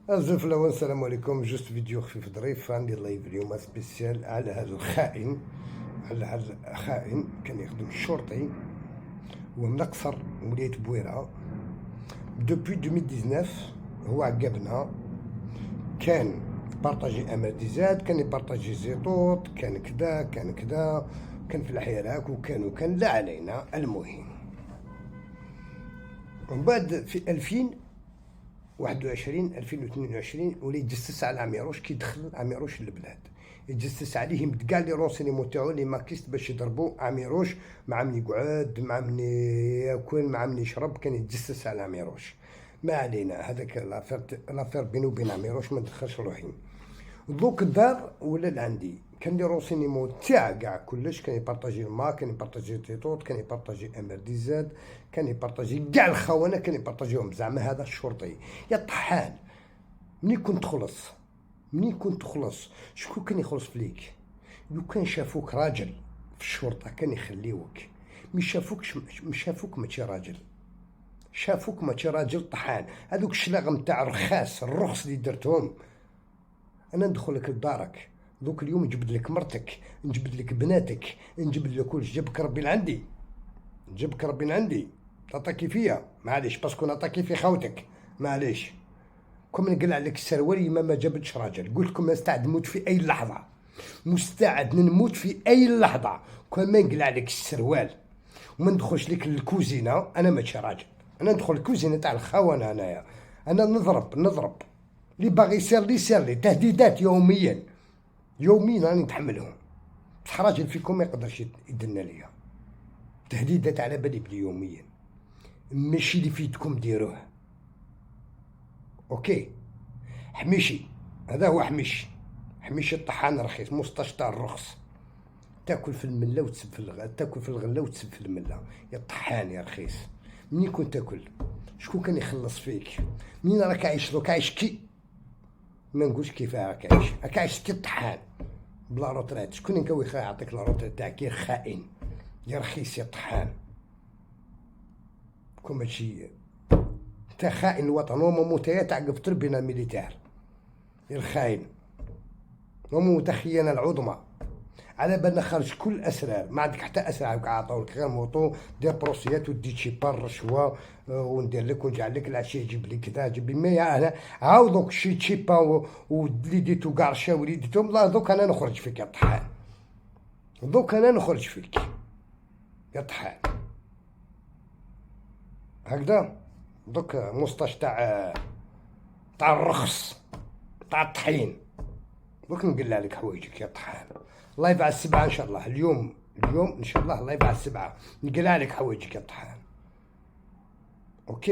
أزول فلاون، السلام عليكم. juste vidéo خفيف ظريف. عندي live اليوم spécial على هذا الخائن، على هذا الخائن. كان يخدم الشرطي هو من قصر ولاية بويرة depuis 2019. هو عقبنا، كان partager امل ديزاد، كان ي partager زيطوط، كان كذا كان كذا، كان في الحراك وكان، لا علينا. المهم ومن بعد في 2021، 2022 ولا يتجسس على عميروش. كي دخل عميروش للبلاد يتجسس عليه، يمد كاع les renseignements تاعو les makistes باش يضربوا عميروش. مع من يقعد، مع من ياكل، مع من يشرب، كان يتجسس على عميروش. ما علينا، هذاك l'affaire بينو وبين عميروش، ما ندخلش روحي. دوك الدار ولا لعندي كان les renseignements تاع كاع كلش. كان ي partager الماك، كان ي partager تيتوت، كان ي partager امير ديزاد، كان ي partager كاع الخونه، كان ي partager هم. زعما هذا الشرطي. يا طحان، منين كنت تخلص؟ منين كنت تخلص؟ شكون كان يخلص فيك؟ لو كان شافوك راجل في الشرطة كان يخليوك. مش شافوكش، مش شافوك ماشي راجل، شافوك ماشي راجل، طحان. هذوك الشلاغم تاع الرخاص، الرخص اللي درتهم. انا ندخل لك لدارك دوك اليوم، نجبد لك مرتك، نجبد لك بناتك، نجبد لك كلش. جابك ربي لعندي، جابك ربي لعندي. t'attaquer فيا معليش، parce que ن attaquer في خوتك معليش. كون نقلع لك السروال ما جابتش راجل. قلت لكم مستعد نموت في اي لحظه، مستعد نموت في اي لحظه. كون ما نقلع لك السروال وما ندخلش لك الكوزينه، انا ماشي راجل. انا ندخل الكوزينة تاع الخونه. انايا انا نضرب، نضرب. اللي باغي يصير لي يصير لي. تهديدات يوميا يوميا راني نتحملهم، بصح راجل فيكم ما يقدرش يدنا ليا. تهديدات على بالي بلي يوميا، ماشي اللي فيدكم ديروه. OK، حميشي، هذا هو حميشي، حميشي الطحان رخيص، moustache تاع الرخص. تاكل في الملة وتسب في الغ... تاكل في الغلة وتسب في المله. يا طحان يا رخيص، منين كنت تاكل؟ شكون كان يخلص فيك؟ منين راك عايش دوك؟ عايش كي ما نقولش كيف راك عايش، راك عايش كي الطحان بلا retraite. شكون كان يعطيك la retraite تاعك يا خائن يا رخيص يا طحان؟ كون ماشي انت خائن الوطن، normalement تعقب tribunal militaire يا الخاين، normalement خيانة العظمى. على بالنا خرج كل الاسرار، ما عندك حتى اسرار. عطاولك غير moto، دير procès ات ودي تشي بار رشوه، وندير لك ونجعل لك العشيه، جيب لي كذا، جيب لي. mais انا هاو دوك شي تشيبا واللي ديتو كاع رشاوي اللي ديتهم. لا، دوك انا نخرج فيك يا طحان، دوك انا نخرج فيك يا طحان. هكذا دوك moustache تاع الرخص، تاع الطحين. دوك نقلع لك حوايجك يا طحان. live على 7 ان شاء الله. اليوم، اليوم ان شاء الله live على 7، نقلع لك حوايجك يا طحان. OK.